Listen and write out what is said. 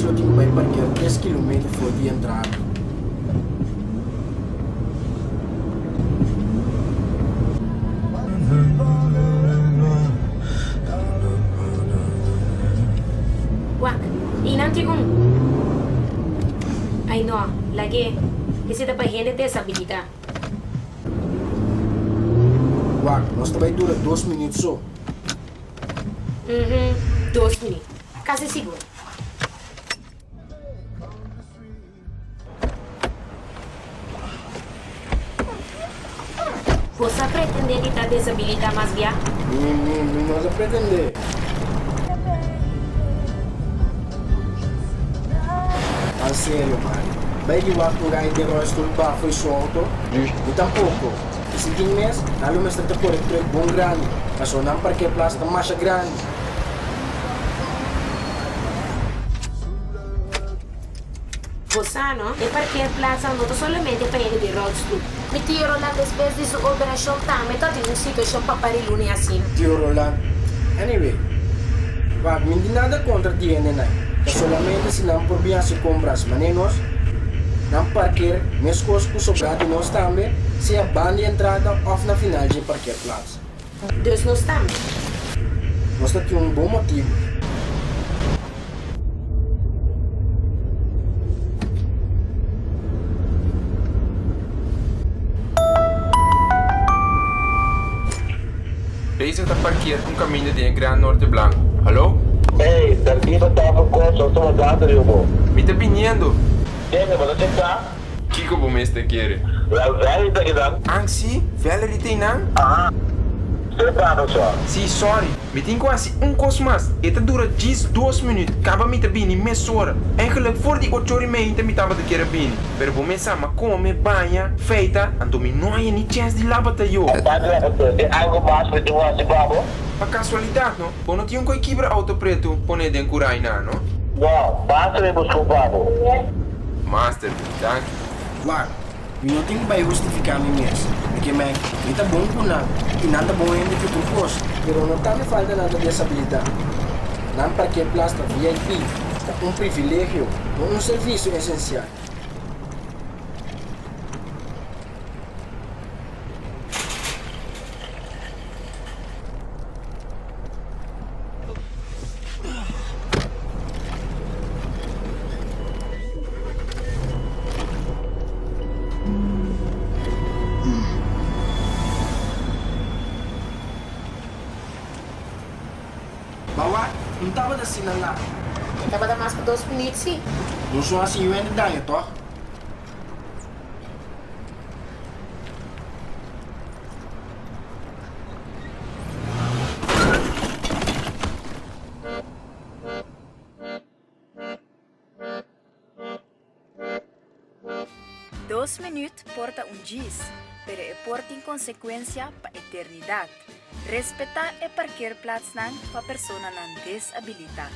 lo tin ku bai parker tres kilometer for di entrada. Wak, i nan tin un. Ai no, lag'é. Esei ta pa hende desabilitá. Wak, nos ta bai dura dos minüt so. Uhum, dos minüt. Kasi sigur. Bo sa pretendé di ta desabilitá mas bia? Mi, mi, mi no ta pretendé. Tan serio, Mari. Bai di wak un gai den rolstoel bafo i su auto? Mi tampoko. I si tin mes, nan lo mester ta kore truck bon grandi, pasobra nan parkeerplaats ta masha grandi. Bo sa no, e parkeerplaatsan no ta solamente pa hende di rolstoel. Mi tio Roland despues di su operashon tambe ta tin un situashon pa pari luni asina. Tio Roland, Anyway, wak, mi n'tin nada kontra di hendenan, ta solamente si nan por bin hasi kompras manera nos, nan parkeer meskos ku sobrá di nos tambe, sea ban di entrada òf na final dje parkeerplaats. Dus nos tambe. Nos ta tin un bon motibu. Bezig ta parkeer un kaminda den e Gran Norte Blanco. Hallo? Hey, perdí bo tafel kos, nos ta wardando riba bo. Mi ta biniendo. Tende, bo ta sentá? Kiko bo mester kere? Wel, Valerie ta kinan. Ang si, Valerie ta einan? Aha. Te baba so. Si, sorry. Mi tin ku hasi un kos mas. E ta dura djis dos minüt. Kaba mi ta bini mesora. Eigenlijk for di ocho ora i meinta mi tabata kier a bini. Pero bo mes sa, m'a kome, baña, feita, anto mi no haña ni chèns di laba tayó. Padre Abato, tin algu mas mi tin ku hasi pa bo? Pa kasualidat no, bo no tin un koi kibra outo pretu pone den kurai na, no? No, basta mi busca un pa bo. Master, danki. Wak, mi no tin ku bai hustifiká mi mes. Mi ke mei, mi ta bon ku nan i nan ta bon hende ku tur kos. Pero no ta mi falta nan ta desabilitá. Nan parkeerplaats ta VIP, ta un privilegio, no un servisio esensial. Bawa, N tabata asina la. E tabata mas ku dos minüt, sí. Nos no hasi yuende daño, tòg? Dos minuut por ta un djis, pero e por tin konsekuensia pa eternidat. Respetá e parkeerplaatsnan pa personanan desabilitá.